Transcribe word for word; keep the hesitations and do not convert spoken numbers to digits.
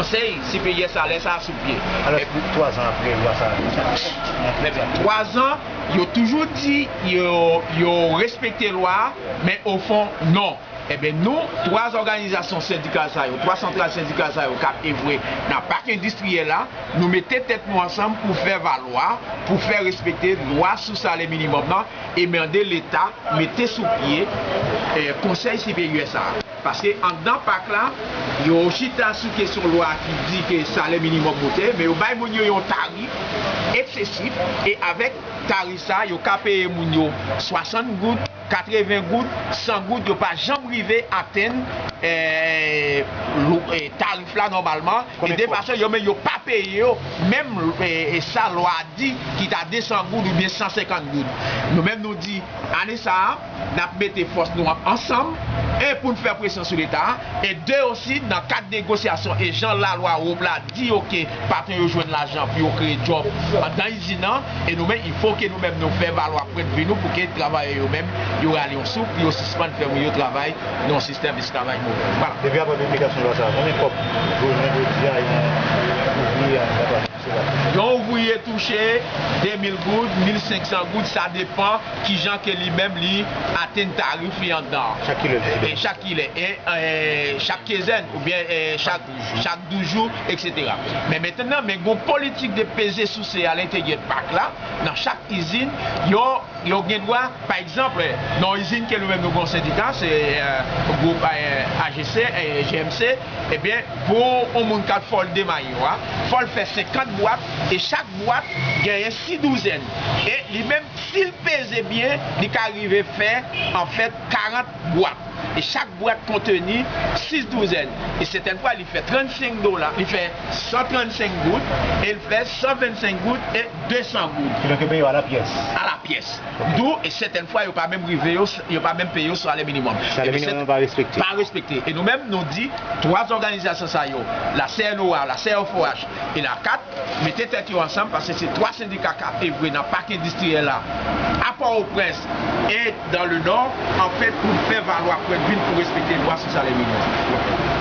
Konsèy Siperyè Salè sa a sou pye. Alò, twa zan apre lwa sa a, Twa zan, yo toujou di yo, yo respekte lwa a, men ofon, non. Ebyen, nou, twa òganizasyon sendikal sa yo, twa santral sendikal sa yo k ap evre nan pak endistriyèl la, nou mete tèt nou ansanm pou fè valwa, pou fè respekte lwa sou salè minimòm nan, e mande Leta mete sou pye, eh, Konsèy Siperyè sa a. Paske anndan pak la, yo chita sou kesyon lwa ki di ke salè minimòm moute, men yo bay moun yo yon tarif eksesif, e avèk tarif sa, yo ka peye moun yo swasant goud, katreven goud, san goud, yo pa janm rive atenn, eh, lou-, eh, tarif la nòmalman. E de fason, yo menm yo pa peye yo, menm, eh, eh, sa lwa a di ki ta de san goud oubyen san senkant goud. Nou menm nou di, ane sa a, n ap mete fòs nou an ansanm, en, pou n fè presyon sou Leta a, e de osi, nan kad negosyasyon e jan lalwa wop la di yo ke patwon yo jwenn lajan pou yo kreye djòb anndan izin nan, e nou menm, il faut que nou menm nou fè valwa pwennvi nou pou ke travayè yo menm, yo rale yon souf, pou yo sispann fè moun yo travay nan yon sistèm esklavaj modèn. Vwala. Depi apre piblikasyon lwa sa a, konbyen kòb jounen jodi a yon ouvriye a kapab touche la? Yon ouvriye touche de mil goud, mil senk san goud, sa depann kijan ke li menm li atenn tarif li anndan an. Chak kilè li. E chak kilè. E, e, chak kenzèn, oubyen, e, chak, chak douz jou, etsetera. Men mentnan, men gon politik de peze souse alenteryè pak la, nan chak izin, yo, yo gen dwa, pa egzanp, nan yon izin ke nou menm nou gen yon sendika, se, e, gwoup, e, A G C, e, G M C, ebyen, pou yon moun k ap fò l demaye yo a, fò l fè senkant bwat, e chak bwat genyen sis douzèn. E li menm, si l peze byen, li ka rive fè, anfèt, karant bwat. E chak bwat konteni sis douzèn. E sètèn fwa, li fè trannsenk dola, li fè san trannsenk goud, e l fè san vennsenk goud e de san goud. Kidonk, yo peye yo a la pyès. A la pyès. Dou, e sètèn fwa, yo pa menm rive yo, yo pa menm peye yo salè minimòm. Salè minimòm nan pa respekte. Pa respekte. E nou menm, nou di, twa òganizasyon sa yo, la C N O A, la C F O H e la kat, mete tèt yo ansanm, paske se twa sendika k ap evre nan pak endistriyèl la, a Pòtoprens e dans le Nord, anfèt, pou n fè valwa pwennvi n pou respekte lwa sou salè minimòm.